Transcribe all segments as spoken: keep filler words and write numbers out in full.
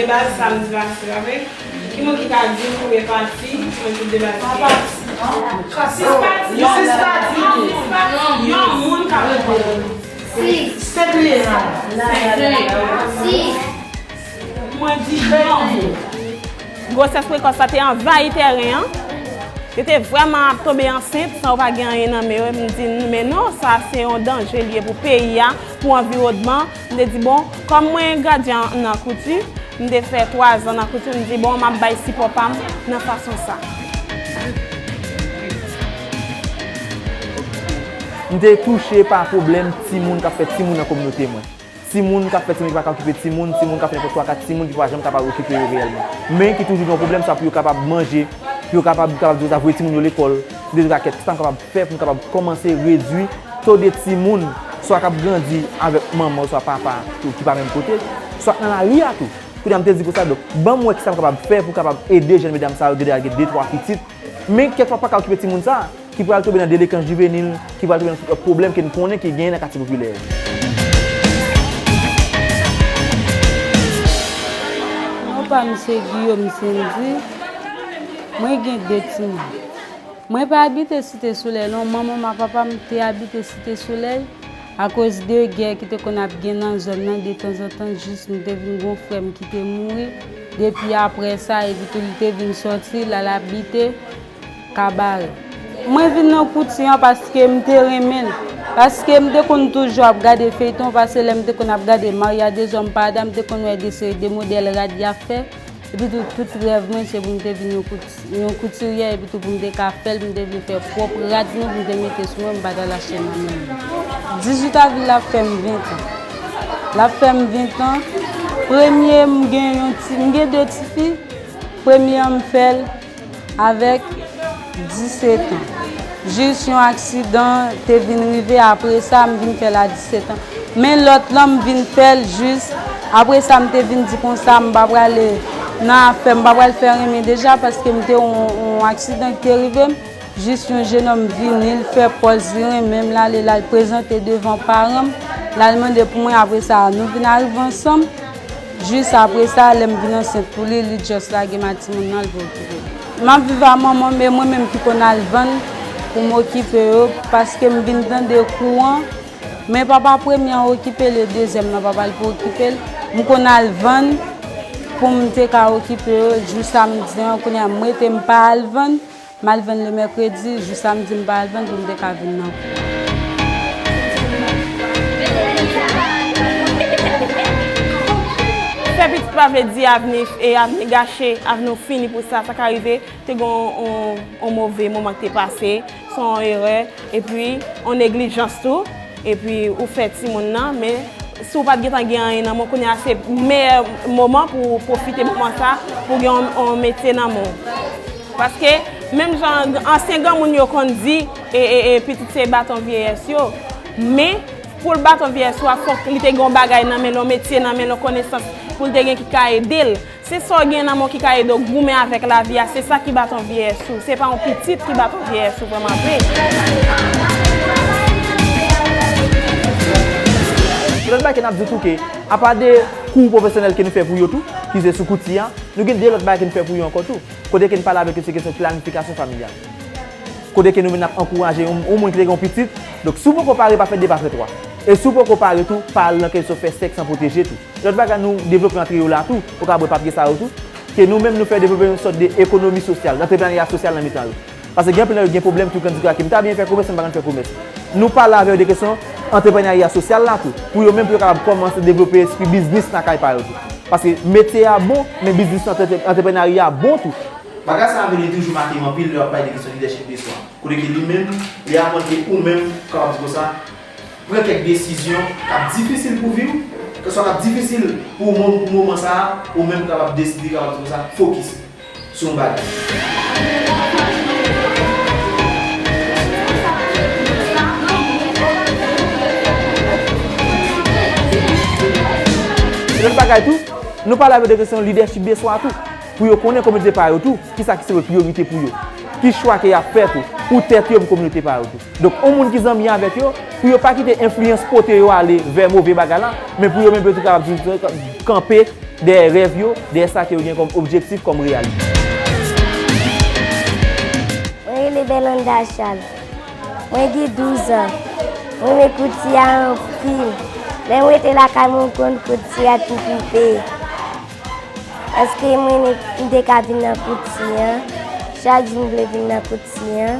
Baz, sa m di pase, pa vre? Ki moun ki ka di m konbyen pati, mwen tout de baz ki gen? Sis pati, yon moun, sis pati, yon moun ka reponn. Senk li ye la. Mwen di yon moun. Gwosès prekòs la te anvayi tèren an. Yo te vrèman ap tonbe ansent san yo pa gen anyen nan men yo. M di, men non, sa se yon danje li ye pou peyi a, pou anviwònman. M te di, bon, kòm mwen gradye nan kouti, m te fè twazan nan kouti, m di, bon, m ap bay sipò pa m nan fason sa. M te touche pa pwoblèm timoun k ap fè timoun nan kominote mwen. Timoun k ap fè timoun ki pa ka okipe timoun, timoun k ap fè nenpòt twa kat timoun ki pa janm kapab okipe yo reyèlman. Men ki toujou gen yon pwoblèm, swa pou yo kapab manje, pou yo kapab, kapab di konsa, voye timoun yo lekòl, de rakèt. Kisa m kapab fè pou m kapab kòmanse redui to de timoun, swa k ap grandi avèk manman oswa papa tou ki pa menm kote, swa k nan lari a tou. Kounye a m te di konsa, donk, ban m wè kisa m kapab fè pou kapab ede jèn medam sa yo, gen de, gen de, twa pitit, men kèk fwa pa ka okipe timoun sa, ki pral tonbe nan delenkan jivenil, ki pral tonbe nan tout lòt pwoblèm ke n konnen ki genyen nan katye popilè yo. Non pa m se Guillaume Cindy. Mwen gen de timoun. Mwen pa abite Site Solèy non, manman m ak papa m te abite Site Solèy. Akoz de gè ki te konn ap gen nan zòn nan, detanzantan jis nou te vin gen yon frè m ki te mouri. Depi apre sa, epi tou li te vin sòti, l al abite Kabarè. Mwen vin nan kouti an paske m te renmen l. Paske m te konn toujou ap gade feyton, paske lè m te konn ap gade Maria Dezòm Pada, m te konn wè de seri de modèl rad y ap fè. Epi tou, tout rèv mwen se pou m te vin yon kouti, yon koutiryè, epi tou pou m te ka fè l, pou m te vle fè pwòp rad mwen, pou m te mete sou mwen, m pa t al achte nan men moun. Dizuit avril la ap fè m ventan. L ap fè m ventan. Premye m gen yon ti, m gen de tifi. Premye an m fè l avèk disetan. Jis yon aksidan te vin rive, apre sa m vin fè l a disetan. Men lòt lan m vin fè l jis, apre sa m te vin di konsa m pa prale nan afè, m pa pral fè renmen deja paske m te yon, yon aksidan ki te rive m. Jis yon jennonm vini, l fè pòz li renmen m, l ale, l al prezante devan paran m, l al mande pou mwen, apre sa nou vin arive ansanm. Jis apre sa, lè m vin ansent pou li, li just lage m a timoun nan, l pa okipe l. M ap viv a manman m, e mwen menm ki konn al vann pou m okipe yo, paske m vin tande kouran, men papa premye an okipe l, e dezyèm nan papa l pa okipe l. M konn al vann pou m te ka okipe yo, jou samdi an, kounye a m rete m pa al vann. M al vann le mèkredi, jou samdi m pa al vann pou m te ka vin nan kou. Fè pitit pa vle di avni, e avni gache, avni w fini pou sa, sa ka rive. Te gen yon, yon, yon move moman ki te pase, se yon erè, epi yon neglijans tou. Epi ou fè timoun nan, men si w pa t gentan gen anyen nan men w, kounye a se meyè moman pou w pwofite moman sa, pou w gen yon, yon metye nan men w. Paske, menm jan ansyen granmoun yo konn di, e, e, e pitit se baton vyeyès yo, men pou l baton vyeyès ou a, fòk li te gen yon bagay nan men l, yon metye nan men l, yon konesans pou l te gen ki ka ede l. Se sa w gen nan men w ki ka ede w goumen avèk lavi a, se sa ki baton vyeyès ou, se pa yon pitit ki baton vyeyès ou vrèman vre. Lòt bagay ke n ap di tou ke, apa de kou pwofesyonèl ke nou fè pou yo tou, ki se sou kouti a, nou gen de lòt bagay ke nou fè pou yo ankò tou. Kote ke n pale avèk yo, se kesyon planifikasyon familyal. Kote ke nou menm n ap ankouraje yon, yon moun ki te gen yon pitit. Donk, si w poko pare, pa fè de, pa fè twa. E si w poko pare tou, pa al nan kesyon fè sèks an pwoteje tou. Lòt bagay, nou devlope antre yo la tou, ou ka wè papye sa yo tou, ke nou menm nou fè devlope yon sòt de ekonomi sosyal, antrepreneurya sosyal nan mitan yo. Paske gen anpil nan yo gen pwoblèm tou, kandika ke m ta byen fè komès, men m pa konn fè komès. Nou pale avè yo de kesyon antrepreneurya sosyal la tou, pou yo menm pou yo kapab kòmanse devlope espri biznis lakay pa yo tou. Paske metye a bon, men biznis, antre-, antrepreneurya bon tou. Bagay sa a vini toujou make m anpil lè w ap pale de kesyon lidèchip de swa. Kote ke li menm, li aprann ke ou menm, kapab di konsa, pran kèk desizyon k ap difisil pou vi w, keswa k ap difisil pou ou menm pou moman sa a, ou menm kapab deside, kapab di konsa, fokis sou yon bagay. Lòt bagay tou, nou pale avè yo de kesyon lidèchip de swa tou, pou yo konnen kominote pa yo tou, kisa ki se priyorite pou yo, ki chwa ke y ap fè tou, pou tèt yo, pou kominote pa yo tou. Donk, yon moun ki zanmi avèk yo, pou yo pa kite enfliyans pote yo ale vè move bagay la, men pou yo menm pou yo tou kapab di, kanpe, dèyè rèv yo, dèyè sa ke yo gen kòm objektif, kòm reyalite. Mwen rele Bernanda Charles. Mwen gen douz an. Mwen renmen kouti a anpil. Lè mwen rete lakay mwen, mwen konn kouti a tou koupe. Èske mwen ne-, m te ka vin nan kouti an? Chak jou m vle vin nan kouti an.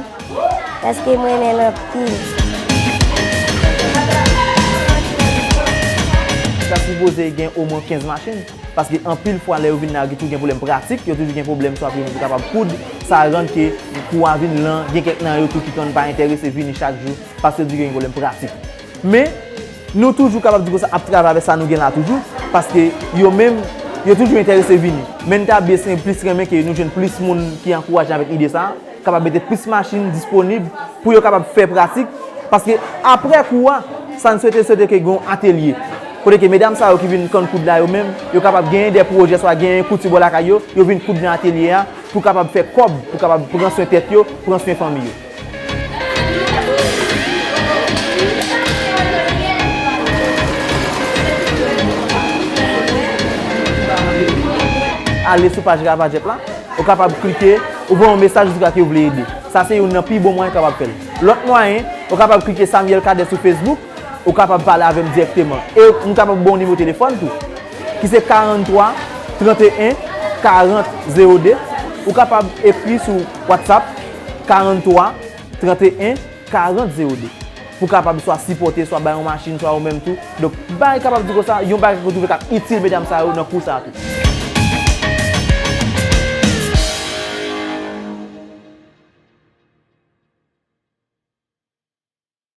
Paske mwen renmen l anpil. Sa sipoze gen omwen kenz machin. Paske anpil fwa, lè yo vin la, yo toujou gen pwoblèm pratik, yo toujou gen pwoblèm swa pou yo kapab koud, sa rann ke kou a vin lan, gen kèk nan yo tou ki konn pa enterese vini chak jou, paske yo di yo gen pwoblèm pratik. Men, nou toujou kapab di konsa, ap travay avèk sa nou gen la toujou, paske yo menm, yo toujou enterese vini. Men n ta byen plis renmen ke nou jwenn plis moun ki ankouraje avèk ide sa a, kapab mete plis machin disponib pou yo kapab fè pratik. Paske apre kou a, sa n swete, swete ke gen yon atelye. Kote ke medam sa yo ki vin konn koud la yo menm, yo kapab genyen de pwojè, swa genyen kouti bò lakay yo, yo vin koud nan atelye a pou kapab fè kòb, pou kapab pran swen tèt yo, pran swen fanmi yo. Ale sou paj Ravajep la. Ou kapab klike, ou voye yon mesaj, ou di ke ou vle ede. Sa se youn nan pi bon mwayen ou kapab fè l. Lòt mwayen, ou kapab klike Samuel Cadet sou Facebook, ou kapab pale avè m dirèkteman. E m kapab ba w nimewo telefòn tou, ki se karannntwa, tranteyen, karant, zewo de. Ou kapab ekri sou WhatsApp, karannntwa, tranteyen, karant, zewo de. Pou kapab swa sipòte, swa bay yon machin, swa ou menm tou. Donk, bagay kapab di konsa, yon bagay ke w twouve k ap itil medam sa yo nan kou sa a tou.